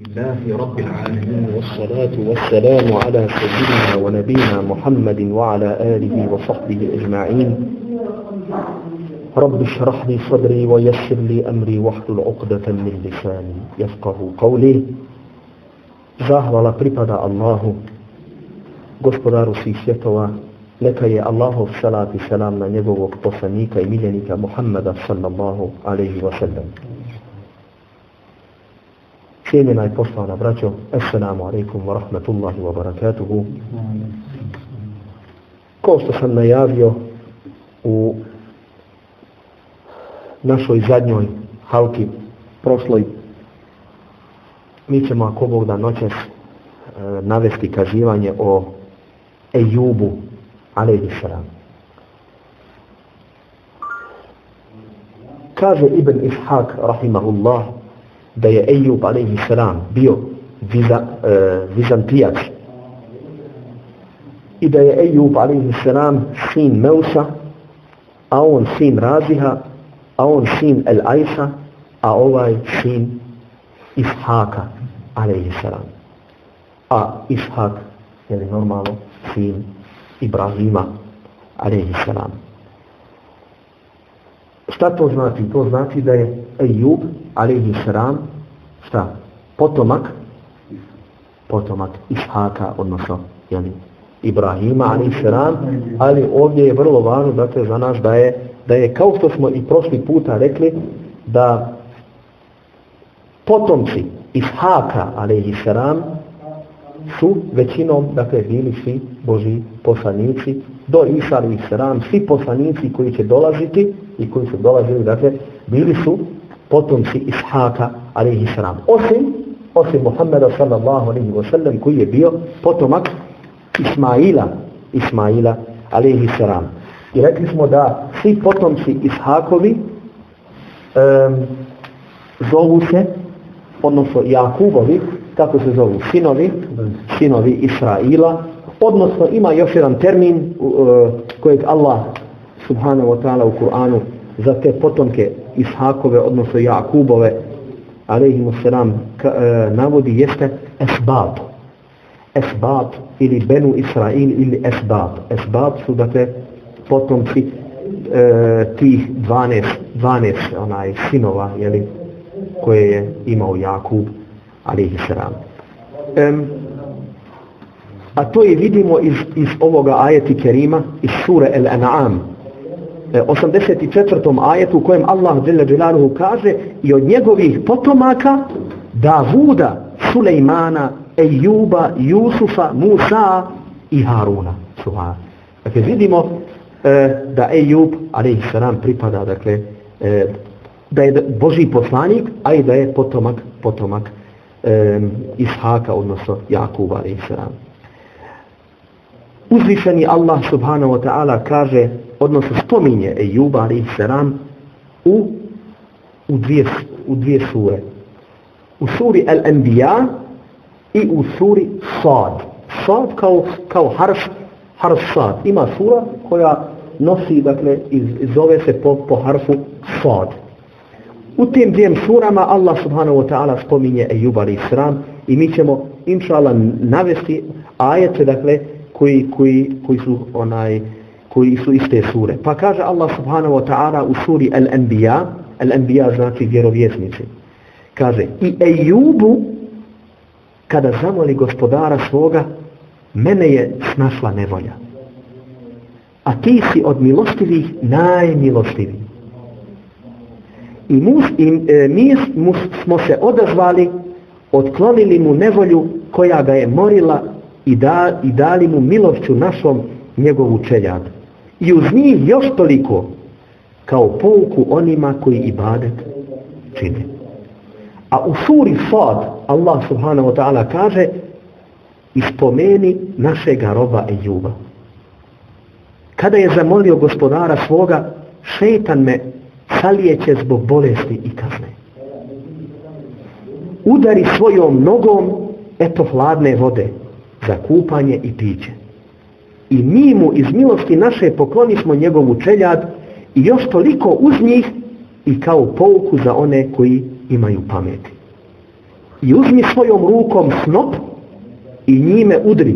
الله رب العالمين والصلاة والسلام على سيدنا ونبينا محمد وعلى آله وصحبه أجمعين. رب اشرح لي صدري ويسر لي أمري واحلل عقدة من لساني يفقه قولي. Zahvala pripada Allahu, gospodaru svih svjetova. Neka je Allahov salat i selam na njegovog poslanika i miljenika Muhammada sallallahu alaihi wa sallam. Cijenjena i poštovana braćo, assalamu alaikum wa rahmatullahi wa barakatuhu. Kao što sam najavio u našoj zadnjoj halki prošloj, mi ćemo, ako Bog da, noćas navesti kazivanje o Ejubu alejhi selam. Kaže Ibn Ishaq rahimahullah da je Ejub alejhi selam bio Vizantijac i da je Ejub alejhi selam sin Meusa, a on sin Raziha, a on sin El Ajsa, a ovaj sin Ishaka alejhi selam. A Ishak je normalno sin Ibrahima alejhi selam. Šta to znači? To znači da je Ejub alejhi selam potomak Ishaka, odnosno Ibrahima alejhi selam, ali ovdje je vrlo važno, dakle, za nas da je kao što smo i prošli puta rekli, da potomci Ishaka alejhi selam su većinom, dakle, bili svi Božji poslanici do Isa alejhi selam. Svi poslanici koji će dolaziti i koji su dolazili, dakle, bili su potomci Ishaka alejhi selam. Osim Muhammeda sallallahu alejhi wa sallam, koji je bio potomak Ismaila alejhi selam. I rekli smo da svi potomci Ishakovi zovu se, odnosno Jakubovi, kako se zovu, sinovi Israila, odnosno ima još jedan termin kojeg Allah subhanahu wa ta'ala u Kur'anu za te potomke Ishakove, odnosno Jakubove alejhimu selam navodi, jeste Esbab ili Benu Israil ili Esbab su, dakle, potomci tih 12 sinova, koje je imao Jakub alejhi selam. A to je vidimo iz ovoga ajeti kerima, iz sure El-An'am, 84. ajetu, u kojem Allah dželle dželaluhu kaže i od njegovih potomaka Davuda, Sulejmana, Ejuba, Jusufa, Musa i Haruna. Dakle, vidimo da Ejub alejhi selam pripada, dakle, da je Božji poslanik, a i da je potomak Ishaka, odnosno Jakuba alejhi selam. Uzvišeni Allah subhanahu wa ta'ala kaže, odnosno spominje Ejuba alejhi selam u dvije sure. U suri Al-Anbiya i u suri Sad. Sad kao harf Sad. Ima sura koja nosi, dakle, zove se po harfu Sad. U tim dviem surama Allah subhanahu wa ta'ala spominje Ejuba alejhi selam i mi ćemo inšallah navesti ajete, dakle, koji su iz te sure. Pa kaže Allah subhanahu wa ta'ala u suri Al-Anbiya znači vjerovjesnici. Kaže, i Ejubu kada zamoli gospodara svoga, mene je snašla nevolja, a ti si od milostivih najmilostiviji. I mi smo se odazvali, otklonili mu nevolju koja ga je morila i dali mu milošću našom njegovu čeljad. I uz njih još toliko kao pouku onima koji ibadet čine. A u suri Sad Allah subhanahu wa ta'ala kaže, ispomeni našega roba Ejuba. Kada je zamolio gospodara svoga, šejtan me salijeće zbog bolesti i kazne. Udari svojom nogom, eto hladne vode za kupanje i piće. I mi mu iz milosti naše poklonismo njegovu čeljad i još toliko uz njih i kao pouku za one koji imaju pameti. i uzmi svojom rukom snop i njime udri,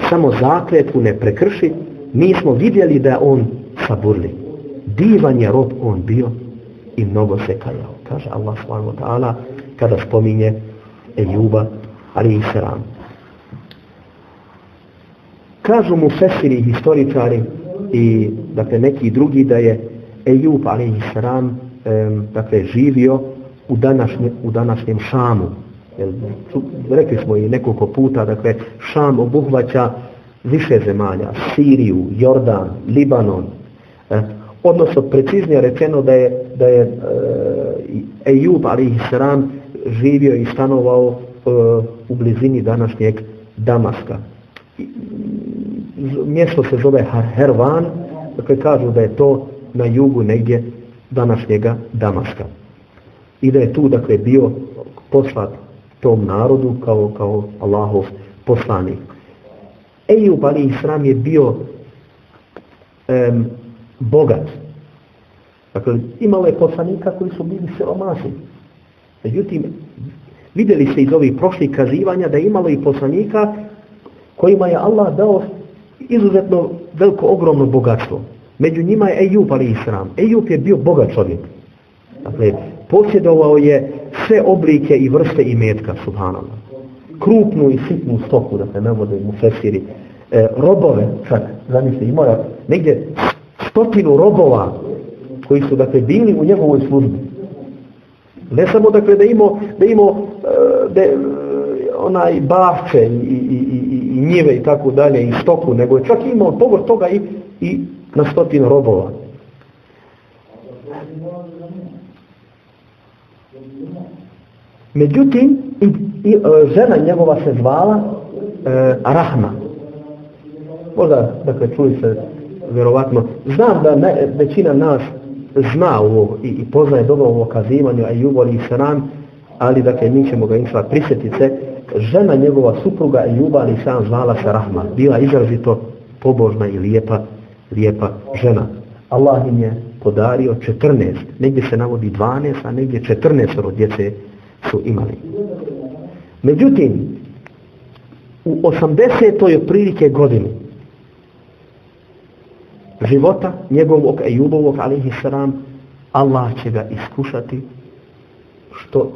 samo zakletvu ne prekrši, mi smo vidjeli da on saburli. Divan je rob on bio i mnogo se kajao, kaže Allah subhanahu wa ta'ala kada spominje Ejuba alejhi selam. Kažu mu fesiri, historičari i dakle neki drugi da je Ejub alejhi selam dakle živio u današnjem Šamu. Rekli smo i nekoliko puta, dakle Šam obuhvaća više zemalja, Siriju, Jordan, Libanon, odnosno preciznije rečeno da je Ejub alejhi selam živio i stanovao u blizini današnjeg Damaska. Mjesto se zove Hervan, dakle kažu da je to na jugu negdje današnjega Damaska. I da je tu dakle bio poslat tom narodu kao Allahov poslanik. Ejub alejhi selam je bio bogat. Dakle, imalo je poslanika koji su bili siromašni. Međutim, vidjeli se iz ovih prošlih kazivanja da je imalo i poslanika kojima je Allah dao izuzetno veliko, ogromno bogatstvo. Među njima je Ejub alejhi selam. Ejub je bio bogat čovjek. Dakle, posjedovao je sve oblike i vrste imetka, subhanallah. Krupnu i sitnu stoku, da se navode mu fesiri. Robove, čak, zamislite, imao je negdje 100 robova koji su dakle bili u njegovoj službi. Ne samo dakle da imao onaj bavče i njive i tako dalje i stoku, nego je čak imao povrh toga i na 100 robova. Međutim, žena njegova se zvala Rahma. Možda, dakle, čuli se vjerovatno. Znam da većina nas zna ovo i poznaje dobro ovo kazivanje Ejubu alejhi selam, ali dakle mi ćemo ga inšallah prisjetiti se. Žena njegova supruga Ejuba alejhi selam zvala se Rahma. Bila izrazito pobožna i lijepa žena. Allah im je podario 14, negdje se navodi 12, a negdje 14 djece su imali. Međutim, u 80. otprilike godini života njegovog Ejubovog alejhi selam, Allah će ga iskušati što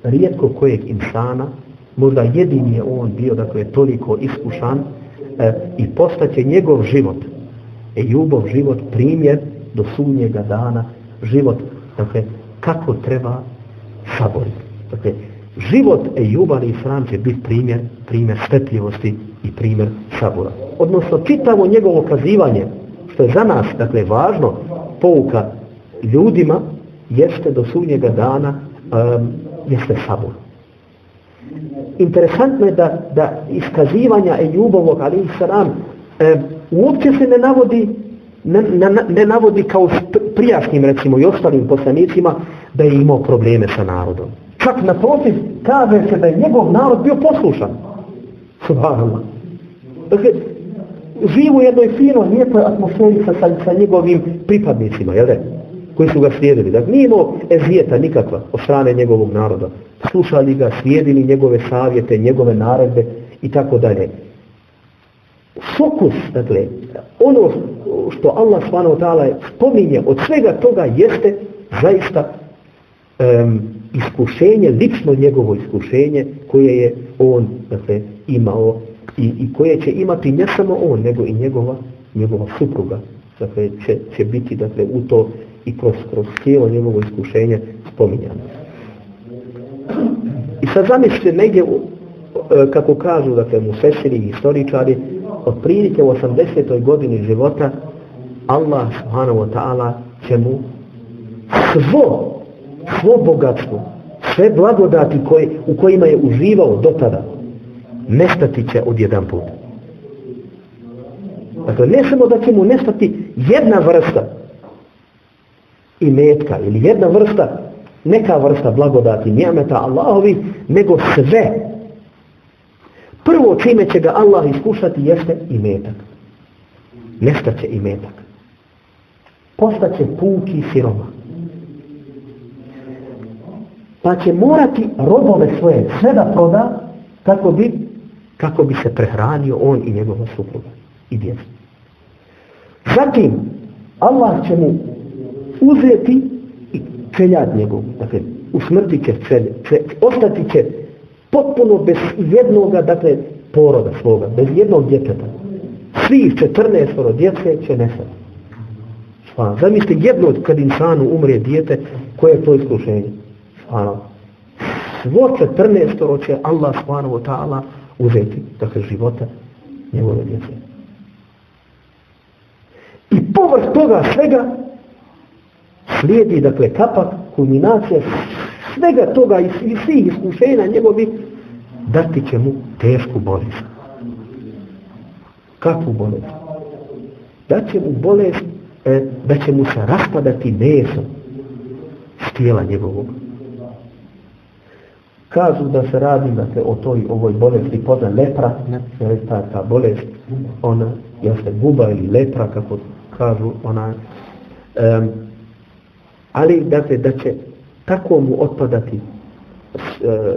rijetko kojeg insana, možda jedini je on bio dakle toliko iskušan i postaće njegov život, Ejubov život primjer do sudnjega dana, život dakle kako treba saboriti. Dakle, život Ejuba alejhi selam će biti primjer strpljivosti i primjer sabora. Odnosno čitavo njegovo kazivanje, što je za nas dakle važno, pouka ljudima, jeste do sudnjega dana jeste sabor. Interesantno je da iskazivanja Ejubovog alejhi selam uopće se ne navodi kao prijašnjim recimo i ostalim poslanicima da je imao probleme sa narodom. Čak naprotiv kaže se da je njegov narod bio poslušan. Subhanallah. Dakle, živo u jednoj finoj, lijepoj atmosferi sa njegovim pripadnicima, jel' koji su ga slijedili. Dakle, nije imao ezijeta nikakva od strane njegovog naroda. Slušali ga, slijedili njegove savjete, njegove naredbe i tako dalje. Fokus, dakle, ono što Allah subhanahu wa ta'ala spominje od svega toga jeste zaista iskušenje, lično njegovo iskušenje koje je on dakle, imao i koje će imati ne samo on, nego i njegova supruga. Dakle, će biti dakle, u to i kroz cijelo njegovo iskušenje spominjano. I sad zamislite negdje, kako kažu dakle, mufesiri i historičari, otprilike u 80. godini života Allah subhanahu wa ta'ala će mu svo bogatstvo, sve blagodati u kojima je uživao do tada, nestati će odjedan put. Dakle, ne samo da će mu nestati jedna vrsta imetka ili jedna vrsta, neka vrsta blagodati, njameta Allahovi, nego sve. Prvo čime će ga Allah iskušati jeste imetak. Nestaće imetak. Postaće puki siroma. Pa će morati robove svoje sve da proda kako bi se prehranio on i njegova supruga i djeca. Zatim Allah će mu uzeti i čeljat njegov, dakle usmrtit će ostati će potpuno bez jednoga, dakle, poroda svoga, bez jednog djeteta. Svih 14 djece će nestati. Zamislite jedno kad insanu umre dijete, koje je to iskušenje? Svo 14 će Allah subhanahu wa ta'ala uzeti, dakle, života njegove djece. I povrh toga svega slijedi, dakle, kapak, kulminacija svega toga i svih iskušenja njegovi, dati će mu tešku bolest. Kakvu bolest? Dat će mu bolest da će mu se raspadati meso s tijela njegovog. Kažu da se radi, dakle, o ovoj bolesti pozna lepra, ta bolest, ona jeste guba ili lepra, kako kažu, ona, ali dakle da će tako mu otpadati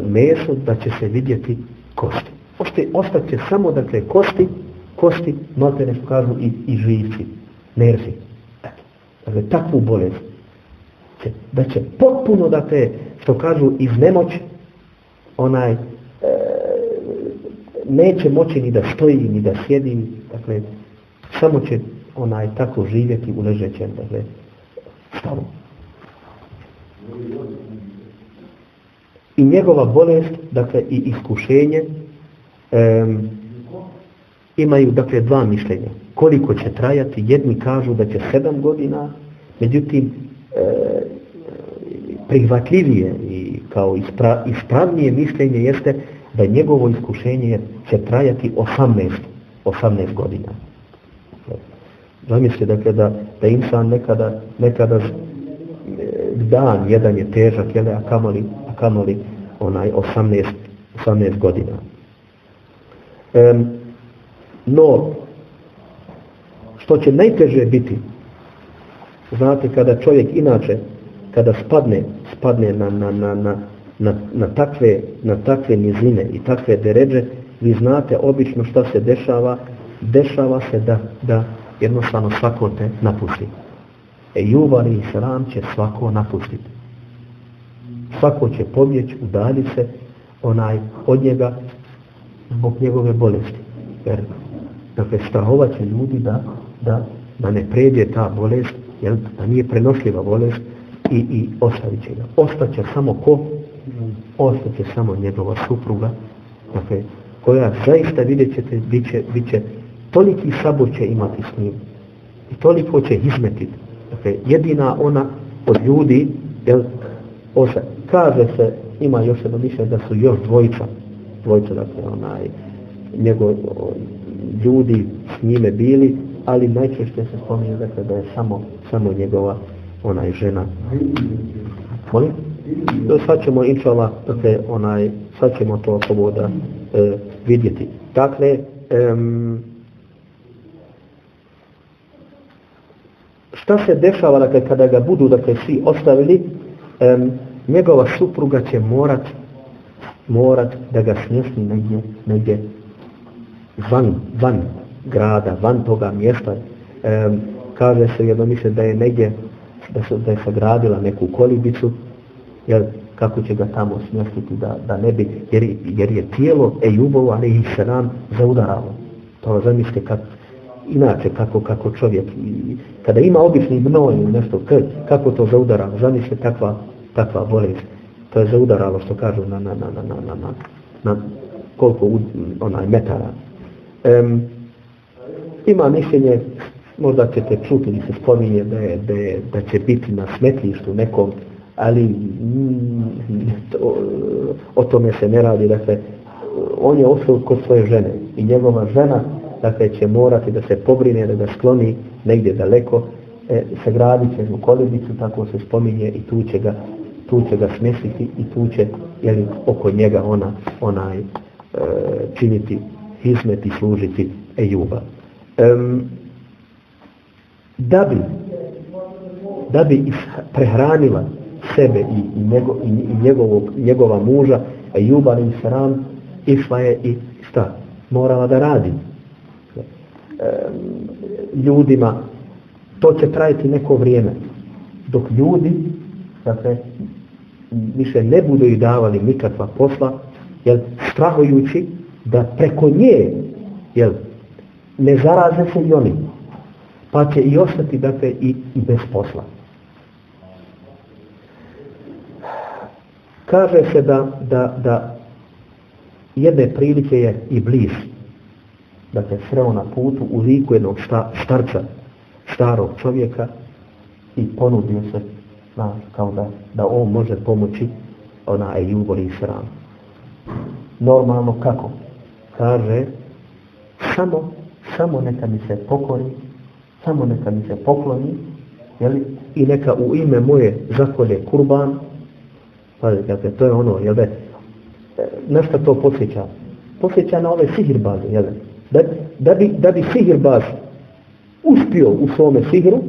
meso da će se vidjeti kosti. Ostaće samo, dakle, kosti, maltene što kažu i živci, nervi. Dakle, takvu bolest da će potpuno, dakle, što kažu, iznemoć, neće moći ni da stoji, ni da sjedi, dakle, samo će tako živjeti u ležećem, dakle, stavu. I njegova bolest, dakle, i iskušenje imaju, dakle, dva mišljenja. Koliko će trajati? Jedni kažu da će 7 godina, međutim, prihvatljivije i kao ispravnije mišljenje jeste da njegovo iskušenje će trajati 18 godina. Zamislite, dakle, da insan nekada dan jedan je težak, a kamoli 18 godina. No, što će najteže biti, znate, kada čovjek inače, kada spadne na takve nizine i takve deređe, vi znate obično šta se dešava. Dešava se da jednostavno svako te napusti. Ejub alejhi selam će svako napustiti. Svako će pobjeći, udaljiti se od njega zbog njegove bolesti. Jer, dakle, strahovat će ljudi da ne pređe ta bolest, jer da nije prenošljiva bolest i ostavit će ga. Ostaće samo ko? Ostaće samo njegova supruga, dakle, koja zaista, vidjet ćete, bit će toliki sabor će imati s njim i toliko će izmetiti. Dakle, jedina ona od ljudi, kaže se, ima još jedno mišljenje da su još dvojica, dakle, ljudi s njime bili, ali najčešće se spominje, dakle, da je samo njegova žena. Molim? Sad ćemo, inšallah, dakle, sad ćemo to sloboda vidjeti. Dakle, šta se dešava, dakle, kada ga budu, dakle, svi ostavili, njegova supruga će morat da ga smjesti negdje van grada, van toga mjesta. Kaže se jedno mišljenje da je negdje, da je sagradila neku kolibicu, jer kako će ga tamo smjestiti da ne bi, jer je tijelo Ejubovo alejhi selam zaudaralo. To zamislite inače kako čovjek, kada ima obični gnoj ili nešto, kako to zaudaralo, zamislite takva bolest. To je zaudaralo, što kažu, na koliko metara. Ima mišljenje, možda ćete čuti ili se spominje da će biti na smetlištu nekom, ali o tome se ne radi. Dakle, on je ostao kod svoje žene i njegova žena, dakle, će morati da se pobrine, da ga skloni negdje daleko, sagradit će mu kolibicu, tako se spominje, i tu će ga smjestiti i tu će, oko njega ona činiti hizmet i služiti Ejuba. Da bi prehranila sebe i njegova muža Ejuba alejhi selam, išla je i šta? Morala da radi. Ljudima to će trajati neko vrijeme. Dok ljudi, dakle, više ne budu ih davali nikakva posla, jel, strahujući da preko nje, jel, ne zaraze se i oni, pa će i ostati, dakle, i bez posla. Kaže se da jedne prilike je Iblis, dakle, sreo na putu u liku jednog starca, starog čovjeka, i ponudio se kao da on može pomoći Ejubu alejhi selam. Normalno kako? Kaže, samo neka mi se pokori, samo neka mi se pokloni, jeli, i neka u ime moje zakolje kurban. Pazite, to je ono, jel da, na šta to posjeća? Posjeća na ove sihirbaze, jel da bi sihirbaz uspio u svome sihiru,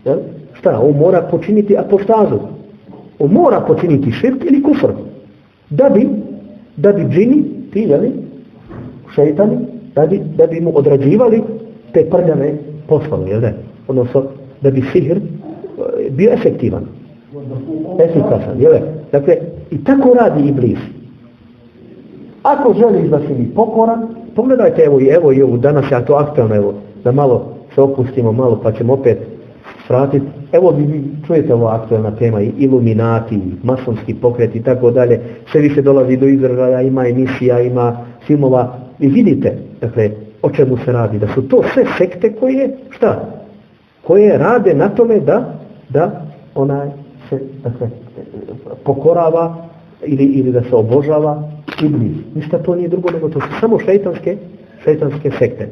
jel, šta, on mora počiniti apostazu, on mora počiniti širk ili kufr, da bi džini, ti, jeli, šeitani, da bi mu odrađivali te prljave poslove, jel da, odnosno da bi sihir bio efektivan, efikasan, jel da. Dakle, i tako radi Iblis. Ako želiš da si mi pokoran, pogledajte, evo danas je to aktualno, evo, da malo se opustimo malo pa ćemo opet vratiti. Evo vi čujete ova aktualna tema, iluminati, masonski pokret i tako dalje, sve više dolazi do izražaja, ima emisija, ima filmova i vidite, dakle, o čemu se radi, da su to sve sekte koje rade na tome da onaj se, dakle, pokorava ili da se obožava Iblis. Ništa to nije drugo nego to su samo šejtanske sekte.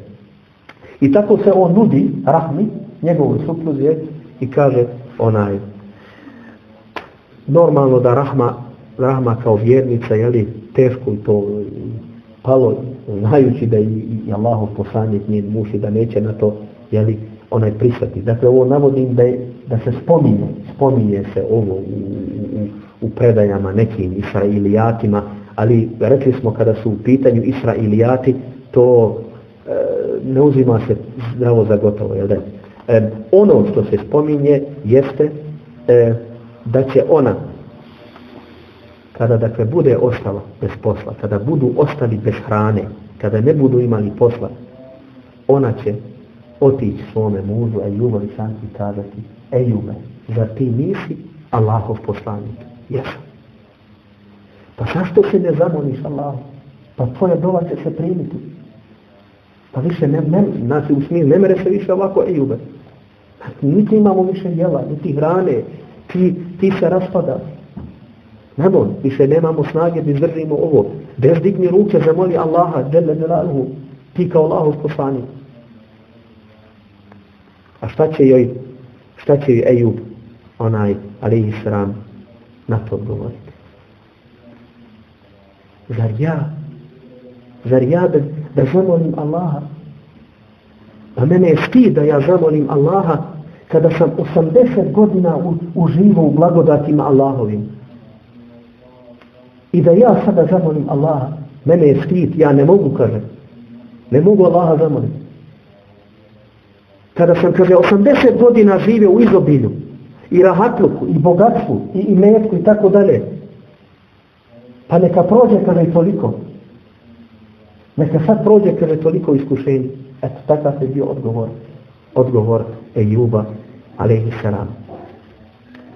I tako se on nudi Rahmi, njegovoj supruzi, i kaže normalno da Rahma kao vjernica, jeli, teško i to palo, znajući da i Allahov poslanik njen muž i da neće na to, jeli, pristati. Dakle, ovo navodim da se spominje se ovo u predajama nekim Israilijatima, ali rekli smo kada su u pitanju Israilijati, to ne uzima se zdravo za gotovo, jel da? Ono što se spominje jeste da će ona, kada, dakle, bude ostala bez posla, kada budu ostali bez hrane, kada ne budu imali posla, ona će otići svome mužu Ejubu alejhi selam i kazati: Ejube, zar ti nisi Allahov poslanik? Jesam. Pa zašto se ne zamoliš Allahu? Pa tvoja dova će se primiti. Pa više znači u smislu ne mere se više ovako Ejube. Niti imamo više jela, niti hrane, ti se raspada. Nemoj, više nemamo snage da izdržimo ovo. Bez digni ruke, zamoli Allaha, dželle dželaluhu, ti kao Allahov poslanik. A šta će joj Ejub, alejhi selam, na to odgovoriti? Zar ja da zamolim Allaha? Pa mene je stid da ja zamolim Allaha kada sam 80 godina uživo u blagodatima Allahovim. I da ja sada zamolim Allaha, mene je stid, ja ne mogu, kaže. Ne mogu Allaha zamoliti. Kada sam, kaže, 80 godina živio u izobilju, i rahatluku, i bogatstvu, i imetku, i tako dalje. Pa neka prođe, kaže, i toliko. Neka sad prođe, kaže, toliko iskušenja. Eto, takav je bio odgovor Ejuba, alejhi selam.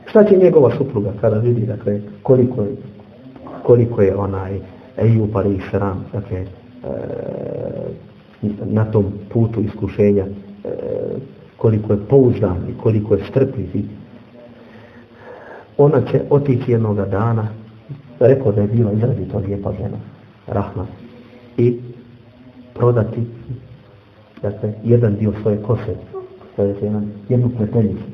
Šta će njegova supruga kada vidi, dakle, koliko je Ejub, alejhi selam, dakle, na tom putu iskušenja, koliko je pouzdan i koliko je strpljiv. Ona će otići jednoga dana, rekao da je bila izrazito lijepa žena, Rahma, i prodati, dakle, jedan dio svoje kose, to je jednu pletenicu.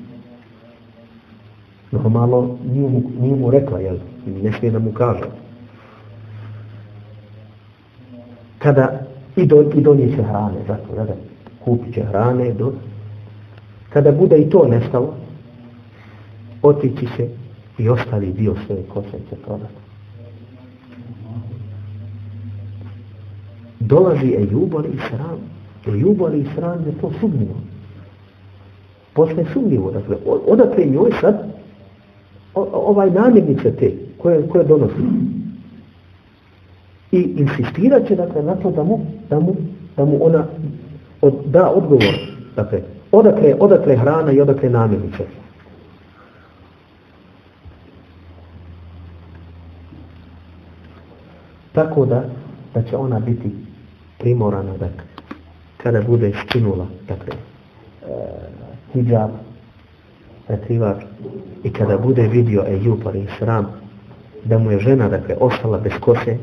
Normalno nije mu rekla, jel, ne smije da mu kaže. Kada i donijeće hrane, zato, jel, kupit će hrane, kada bude i to nestalo, otići će i ostali dio svoje kose će prodati. Dolazi Ejub alejselam. Ejub alejselam je to sumnjivo. Posle sumnjivo, dakle, odakle njoj sad ovaj namirnice te koje donosi. I insistirat će, dakle, na to da mu ona da odgovor. Dakle, odakle hrana i odakle namirnice. Tako da će ona biti primorana, dakle, kada bude skinula, dakle, hijab, prekrivač, i kada bude vidio Ejub alejselam da mu je žena, dakle, ostala bez kose,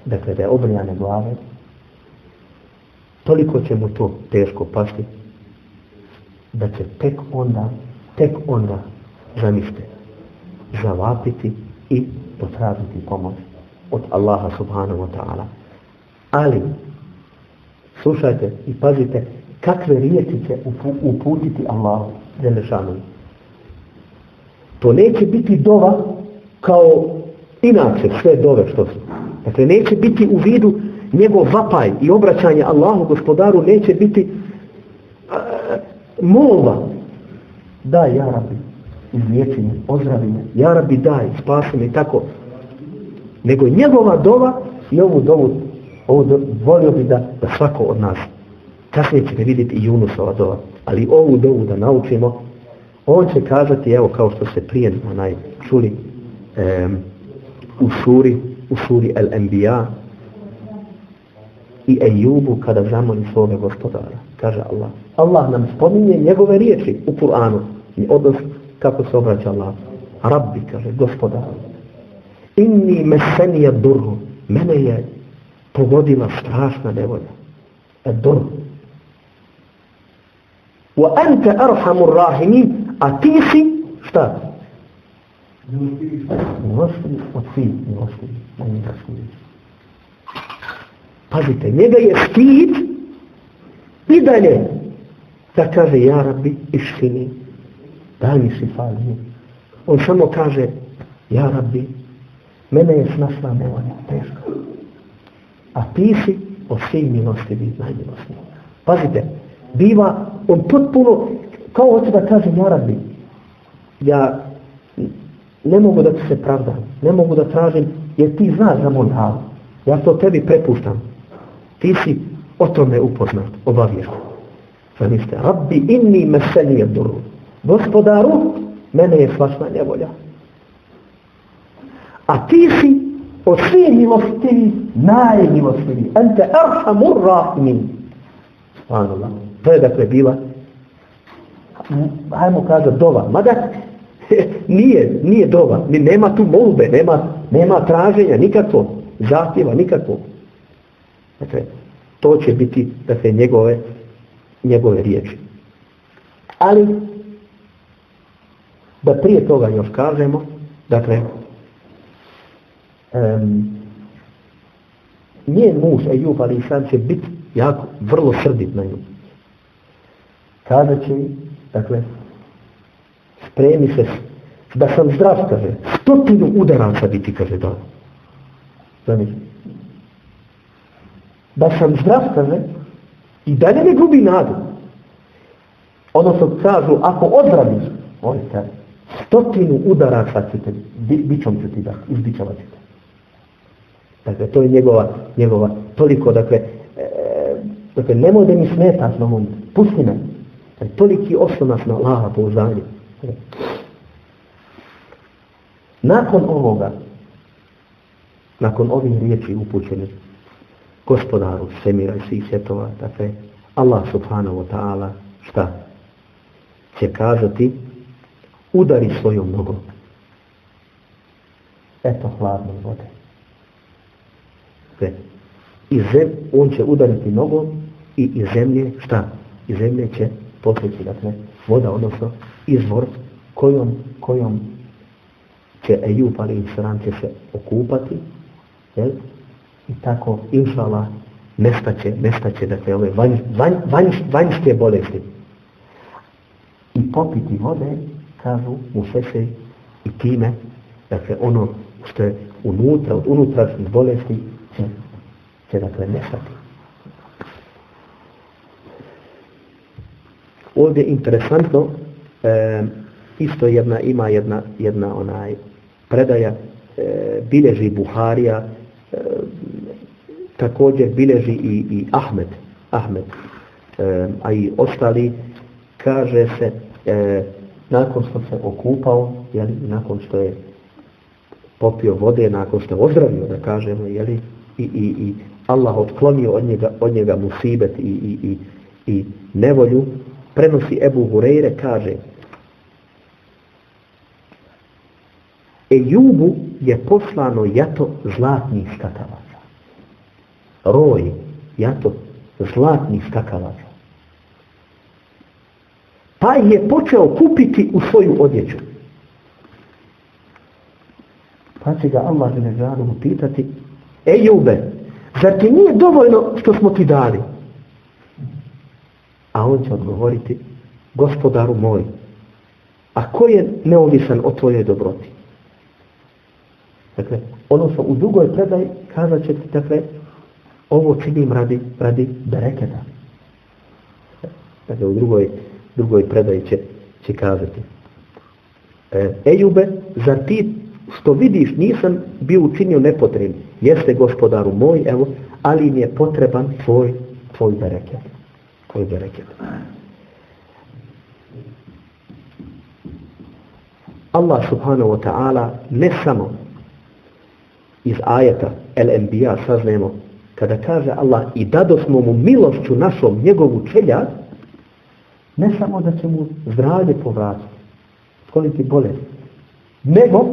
dakle, da je obrijane glave, toliko će mu to teško pasti, da će tek onda zamislite, zavapiti i potražiti pomoć od Allaha subhanahu wa ta'ala. Ali, slušajte i pazite kakve riječi će uputiti Allahu dželešanu. To neće biti dova kao inače sve dove što su. Dakle, neće biti u vidu njegov vapaj i obraćanje Allahu gospodaru, neće biti molba. Daj, ja Rabbi, izliječi me, ozdravi me, ja Rabbi, daj, spasi me i tako. Nego njegova dova i ovu dovu, volio bi da svako od nas, kasnije ćete vidjeti i Yunusova dova, ali ovu dovu da naučimo, on će kazati, evo kao što se prije čuli u suri Al-Anbiya, i Ejubu kada zamoli svoga gospodara. Kaže Allah. Allah nam spominje njegove riječi u Kur'anu. Odnos kako se obraća Allah. Rabbi, kaže, gospodaru. Inni mesenija durru. Mene je pogodila strašna nevolja. Dur. Wa anta arhamur rahimin. A ti si, šta? Milostivi od svih milostivi. Pazite, njega je stid i dalje da kaže, ja Rabbi, išfini, daj mi šifaliju. On samo kaže, ja Rabbi, mene je snašla nevolja, teška. A ti si od svih milostivi, najmilostniji. Pazite, biva on potpuno, kao hoće da kaže, ja Rabbi, ja ne mogu da ti se pravdam, ne mogu da tražim, jer ti znaš za moj hal. Ja to tebi prepuštam. Ti si o tome upoznat, obaviješten. Zamislite, Rabbi inni mesenija durru. Gospodaru, mene je svašna nevolja. A ti si od svih milostivi, najmilostivi. Ente arhamur rahimin. Subhanallah. To je dakle bila, hajmo kazati, dova. Mada nije dova. Nema tu molbe, nema traženja, nikakvo. Zahtjeva, nikakvo. Dakle, to će biti, dakle, njegove riječi. Ali, da prije toga još kažemo, dakle, njen muž Ejub alejselam će biti jako, vrlo srdit na nju. Kada će, dakle, spremi se, da sam zdrav, kaže, 100 udaraca biti, kaže, da. Zamislite. Da sam zdrav, kaže, i dalje ne gubi nadu. Odnosno kažu, ako ozdraviš, on kaže, 100 udaraca ćete, bićom ću ti dati, izbićavat ćete. Dakle, to je njegova toliko, dakle, nemoj da mi smetaš na momentu, pusti me. Toliki oslonac na Allaha pouzdanje. Nakon ovoga, nakon ovih riječi upućenih gospodaru svemira i svih svjetova, dakle, Allah subhanahu wa ta'ala, šta? Će kazati, udari svojom nogom. Eto hladne vode. Dakle, on će udariti nogom i iz zemlje, šta? Iz zemlje će poteći, dakle, voda, odnosno izvor kojom će Ejub alejselam će se okupati, jel? I tako, inšallah, nestaće, dakle, ove vanjske bolesti. I popiti vode kažu mufesiri, i time, dakle, ono što je unutra, od unutrašnjih bolesti će dakle nestati. Ovdje je interesantno, isto ima jedna predaja, bilježi Buharija, također bilježi i Ahmed, a i ostali, kaže se, nakon što se okupao, jeli, nakon što je popio vode, nakon što je ozdravio, da kažemo, jeli, i Allah otklonio od njega musibet i nevolju, prenosi Ebu Hureyre, kaže: Ejubu je poslano jato zlatnih skakavaca. Roj, jato zlatnih skakavaca. Pa je počeo kupiti u svoju odjeću. Pa će ga Allah dželešanu pitati: Ejube, zar ti nije dovoljno što smo ti dali? A on će odgovoriti: Gospodaru moj, a ko je neovisan o tvojoj dobroti? Dakle, ono što u drugoj predaji kazat će ti, dakle, ovo činim radi bereketa. Dakle, u drugoj predaji će kazati: Ejube, zar ti što vidiš nisam bio učinio nepotrebnim? Jeste, gospodaru moj, evo, ali mi je potreban tvoj bereket. Tvoj bereket. Allah subhanahu wa ta'ala ne samo iz ajeta El-Enbiya saznajemo kada kaže Allah: i dadosmo mu milošću našom njegovu čeljad, ne samo da će mu zdravlje povratiti, koliki bolest, nego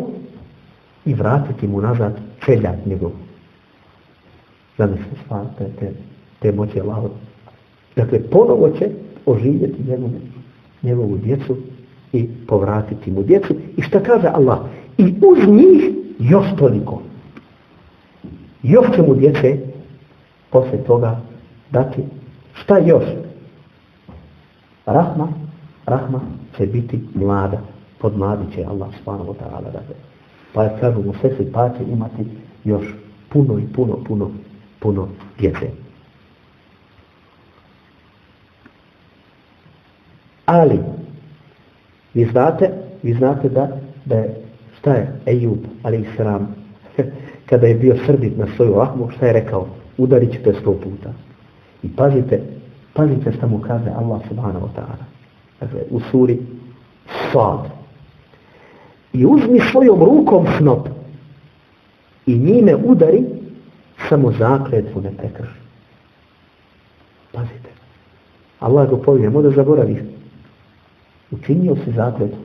i vratiti mu nazad čeljad njegovu. Zamislite stvar te moći Allaha. Dakle, ponovo će oživjeti njegovu djecu i povratiti mu djecu. I šta kaže Allah? I uz njih još toliko. Još će mu djece poslije toga dati. Šta još? Rahma će biti mlada. Podmladit će Allah subhanahu wa ta'ala. Pa je kažu mu sestri, pa će imati još puno djece. Ali, vi znate da je, šta je Ejub, alejhi selam, kada je bio srdit na svoju rahmu, šta je rekao? Udarit ćete 100 puta. I pazite šta mu kaže Allah subhanahu wa ta'ala. Dakle, u suri Sad. I uzmi svojom rukom snop i njime udari, samo zakletvu ne prekrši. Pazite. Allah go povije, da zaboraviš. Učinio si zakletvu.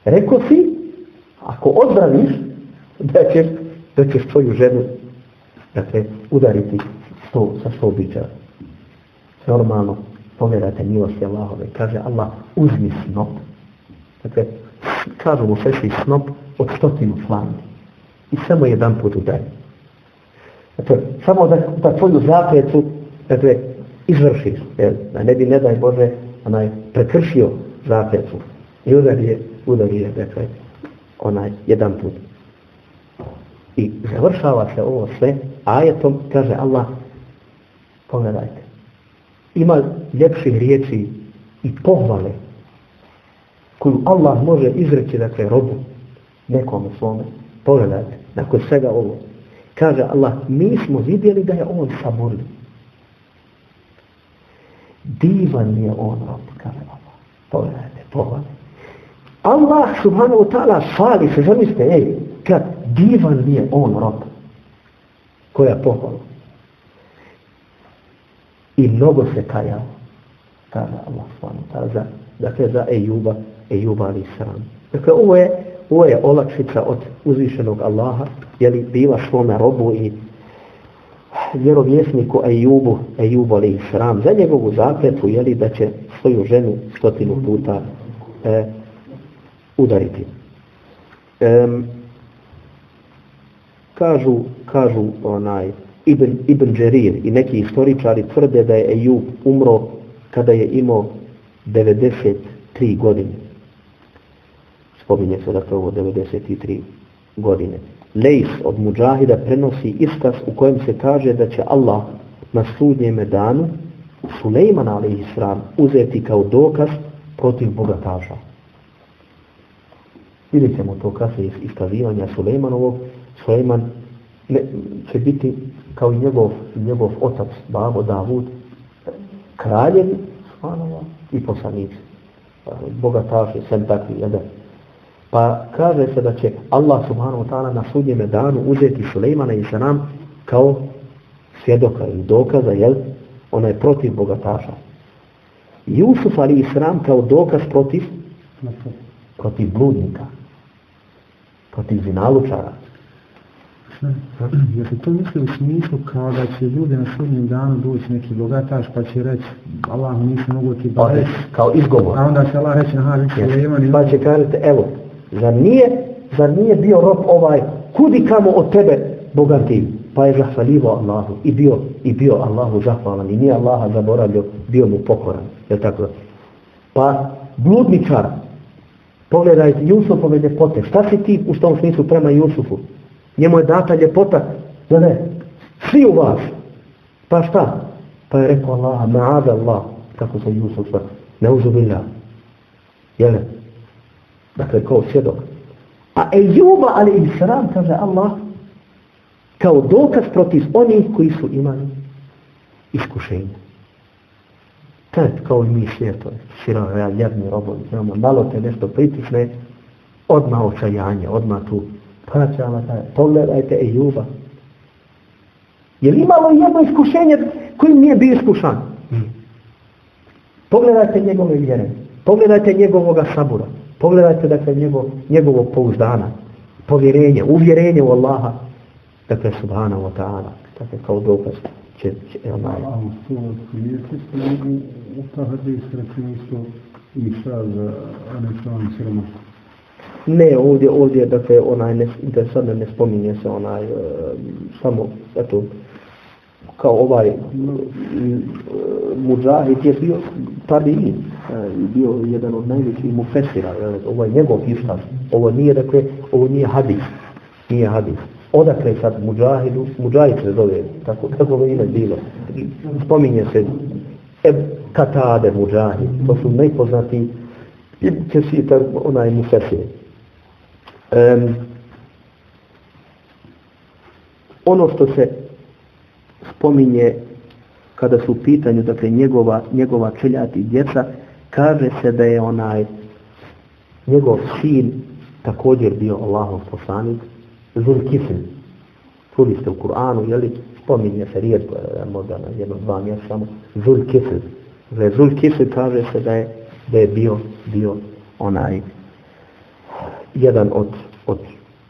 Rekao si, ako ozdraviš, da ćeš svoju ženu, dakle, udariti sa 100 bića. Normalno, pogledajte milosti Allahove. Kaže Allah: uzmi snop. Dakle, kažu mu sestri snop od 100 flanki. I samo jedan put udari. Dakle, samo da tvoju zakletvu, dakle, izvršiš. Da ne bi, ne daj Bože, prekršio zakletvu. I udari je, dakle, jedan put. I završava se ovo sve ajetom, kaže Allah: pogledajte, ima ljepših riječi i pohvale koju Allah može izreći, dakle, robu, nekome svome. Pogledajte, nakon svega ovo, kaže Allah: mi smo vidjeli da je on saborljiv. Divan je on rob, kaže Allah. Pogledajte, pohvale. Allah subhanahu wa ta'ala hvali se, zamislite, kad divan je on rob. Koja pohvala. I mnogo se kajao, kaže Allah subhanahu wa ta'ala, dakle, za Ejuba alejhi selam. Dakle, ovo je olakšica od uzvišenog Allaha, je li bila svome robu i vjerovjesniku Ejubu alejhi selam za njegovu zakletvu, je li da će svoju ženu 100 puta udariti. Kažu Ibn Đerir i neki historičari tvrde da je Ejub umro kada je imao 93 godine. spominje se da to ovo 93 godine. Lejs od Mudžahida prenosi iskaz u kojem se kaže da će Allah na sudnjeme danu Sulejman alejhisselam uzeti kao dokaz protiv bogataša. Vidjet ćemo to kasnije iz iskazivanja Sulejmanovog. Sulejman će biti kao i njegov otac, babo Davud, kraljevi i poslanici. Bogataši, sem takvi, jedan. Pa kaže se da će Allah subhanahu wa ta'ala na sudnjeme danu uzeti Sulejmana i Salam kao svjedoka ili dokaza, jel? Ona je protiv bogataša. Jusuf ali Isram kao dokaz protiv bludnika, protiv zinalučara. Jer se to misli u smislu kao da će ljudi na sudnjem danu doći neki bogataš pa će reći Allah nisam mogu ti baviti. Kao izgovor. A onda će Allah reći pa će kazati evo, zar nije bio rob ovaj kudi kamo od tebe bogatiji? Pa je zahvaljivo Allahu i bio Allahu zahvalan i nije Allaha zaboravio, bio mu pokoran. Jel tako? Pa bludničar, pogledajte Jusufove ljepote. Šta si ti u tom smislu prema Jusufu? Njemu je data ljepota, svi u vas. Pa šta? Pa je rekao Allaha, ma'ada Allah, kako se Jusuf sva, neuzubillah. Jel? Dakle, kao svjedok. A Ejuba alejhisselam, kaže Allah, kao dokaz protiv onih koji su imali iskušenje. Tad kao i mi svijeto, sirove, ljadni robovi, malo te nešto pritisne, odmah očajanje, odmah tu. Pogledajte Ejuba. Je li imalo jedno iskušenje kojim nije bio iskušan? Pogledajte njegove vjere, pogledajte njegovoga sabura, pogledajte dakle njegovog pouzdana, povjerenje, uvjerenje u Allaha, dakle subhanahu wa ta'ala, dakle kao dokaz će onaj. Nije čisto u ta hadis recimo isto Isa za Anesam Siroma. Ne, ovdje dakle interesantno ne spominje se samo eto kao ovaj Mudžahid je bio tabiin, bio jedan od najvećih mufesira, ovo je njegov iskaz, ovo nije hadis, nije hadis. Odakle sad Mudžahid se zove, tako ga ime bilo. Spominje se Katade Mudžahid, to su najpoznatiji Kesir, onaj mufesir. Ono što se spominje kada su u pitanju dakle njegova čeljad i djeca, kaže se da je njegov sin također bio Allahov poslanik, Zulkifl. Čuli ste u Kur'anu, jeli? Spominje se rijetko, možda na 1-2 mjesta samo, Zulkifl. Zulkifl kaže se da je bio jedan od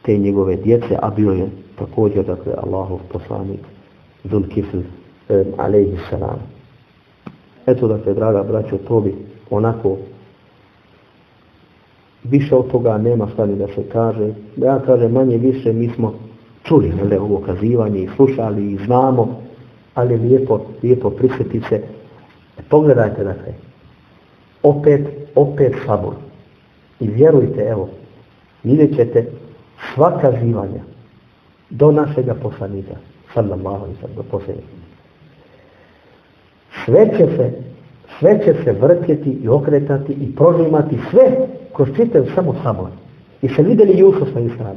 te njegove djece, a bio je također dakle Allahov poslanik Zulkifl alejhisselam. Eto dakle, draga braćo, to bi onako više od toga nema šta ni da se kaže. Ja kažem manje više mi smo čuli ovo kazivanje i slušali i znamo, ali lijepo prisjetiti se. Pogledajte dakle, opet sabor. I vjerujte, evo, vidjet ćete sva kazivanja do našega poslanika, sallallahu alejhi ve sellem, do posljednjeg. Sve će se vrtjeti i okretati i prožimati sve kroz čitav samo sabor. I se vidjeli Jusuf sa Israelom.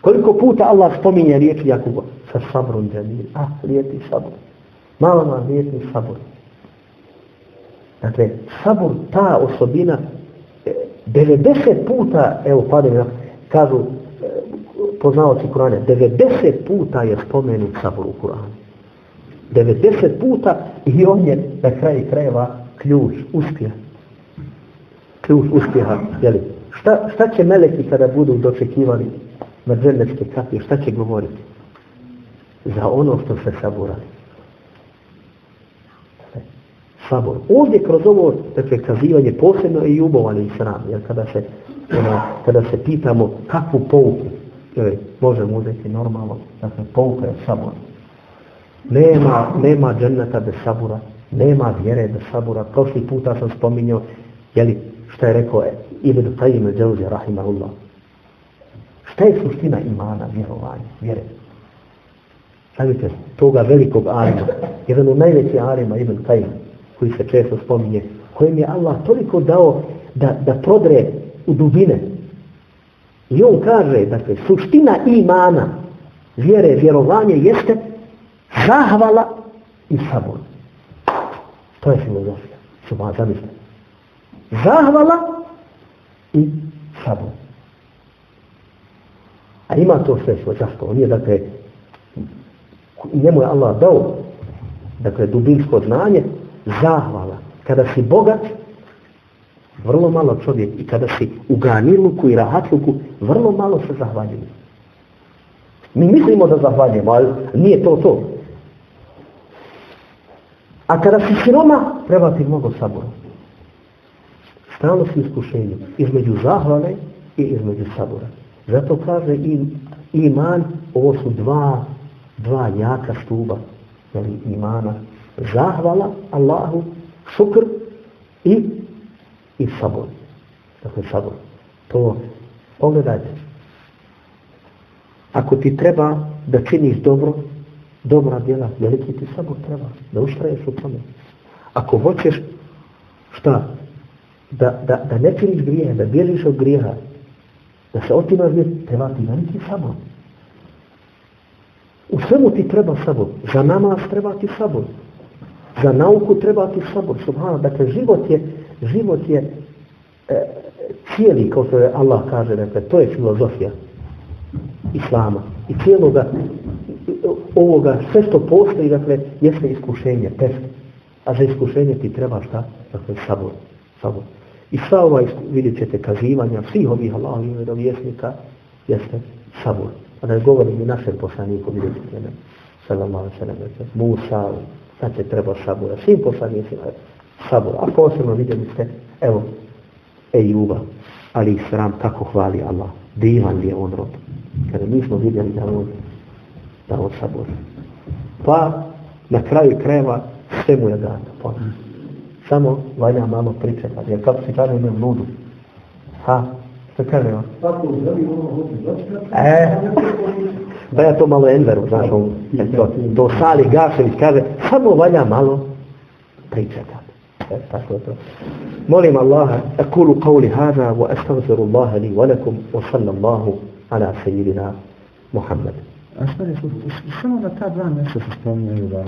Koliko puta Allah spominje riječi Jakuba sa sabrom džemil. Lijepi sabor. Malo lijepi sabor. Dakle, sabor, ta osobina 90 puta, evo padim, kažu poznavaoci Kur'ana, 90 puta je spomenut sabor u Kur'anu. 90 puta i on je na kraju krajeva ključ uspjeha. Jeli? Šta će meleki kada budu dočekivali na džennetske kapije, šta će govoriti? Za ono što se saborali. Sabor. Ovdje kroz ovo dakle, kazivanje posebno je Ejubov alejhisselam, jer kada se pitamo kakvu pouku možemo uzeti normalno, dakle pouka je sabor. Nema dženneta bez sabura, nema vjere bez sabura. Prošli puta sam spominjao, što je rekao Ibn Qayyim al-Jawzi rahimahullah. Šta je suština imana, vjerovanja, vjere? Znate, toga velikog alima, jedan od najvećih alima Ibn Qayyim, koji se često spominje, kojem je Allah toliko dao da prodre u dubine. I on kaže, dakle, suština imana, vjere, vjerovanje jeste zahvala i sabor. To je filozofija. Subhan, zamislite. Zahvala i sabor. A ima to sve svoj. Zašto? On je, dakle, njemu je Allah dao, dakle, dubinsko znanje, zahvala. Kada si bogat, vrlo malo čovjek, i kada si u ganiluku i rahatluku, vrlo malo se zahvaljuje. Mi mislimo da zahvaljujemo, ali nije to. A kada si siroma, treba ti mnogo sabora. Stalno si iskušenju između zahvale i između sabora. Zato kaže iman, ovo su dva jaka stuba imana. Zahvala Allahu, šukr i sabor. Dakle, sabor. To, pogledajte. Ako ti treba da činiš dobra djela, veliki ti sabor treba, da ustraješ u tome. Ako hoćeš, šta? Da ne činiš grijeha, da bježiš od grijeha, da se otimaš gdje, treba ti veliki sabor. U svemu ti treba sabor. Za namaz treba ti sabor. Za nauku treba ti sabor. Subhana, dakle, život je cijeli, kao što je Allah kaže, dakle, to je filozofija Islama. I cijeloga ovoga, sve što postoji, dakle, jeste iskušenje, test. A za iskušenje ti treba šta? Dakle, sabor. I sva ova, vidjet ćete, kazivanja svih ovih Allahovih vjerovjesnika jeste sabor. A da govorim i našem poslaniku, vidjet ćete, sallallahu alejhi ve sellem, Musa, znači treba sabora, svim poslanicima sabor. A posebno vidjeli ste, evo, Ejuba, ali ih sram kako hvali Allah. Divan je on rod. Kada mi smo vidjeli da on sabor. Pa na kraju krajeva sve mu je dato. Samo valja malo pričekati. Jer kako se kaže u ludu? Što kaže on? Da ja to malo Enveru, znaš, do Sali Gašević kaže, samo valja malo pričekati. Tako je to. Molim Allaha, akulu qavli hada, wa astaghfiru Allaha li wa lakum, wa sallallahu ala sayyidina Muhammad. A šta je, samo da ta dva mjeseca se spominjaju da